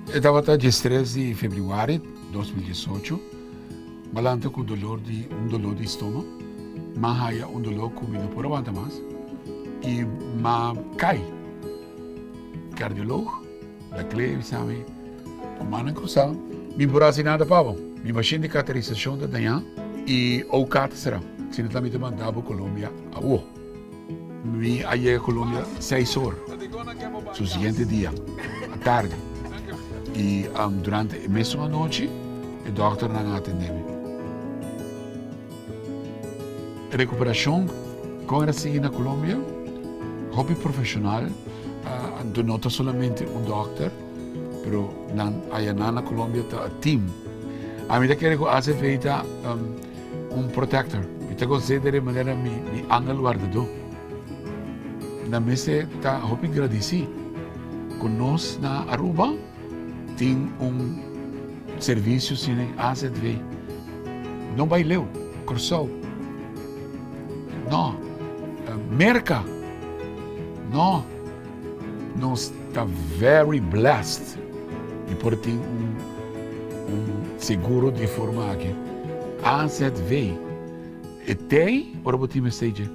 E tabata diestres di februari 2018, m'a lanta ku dolor di un dolor di stoma, m'a haya un dolor ku mi no por a wanta mas i m'a kai. Cardioloog la kle bisa mi, Ku mannan krusá, mi por hasi nada pa bo. Mi mashin di katerisashon ta dañá i OK ta será. Si no ta mi ta manda bo Colombia awo. Mi a yega Colombia seis or su siguiente dia atardi i durante e mesun anochi e dòkternan a atendé mi. Rekuperashon kon era sigui na Colombia hopi profeshonal, anto no ta solamente un dòkter pero nan ayanan na Colombia ta a team. Ami ta kere ku ACV ta un protector. Mi ta considera manera mi mi angel wardadó. Nan mester ta hopi gradisí ku nos na Aruba tin un servisio asina den AZV. No bai leu, Kòrsou. No, Merka. No. Nos ta very blessed di por tin un un seguro di e forma aki. AZV e tei ora bo tin mester dje.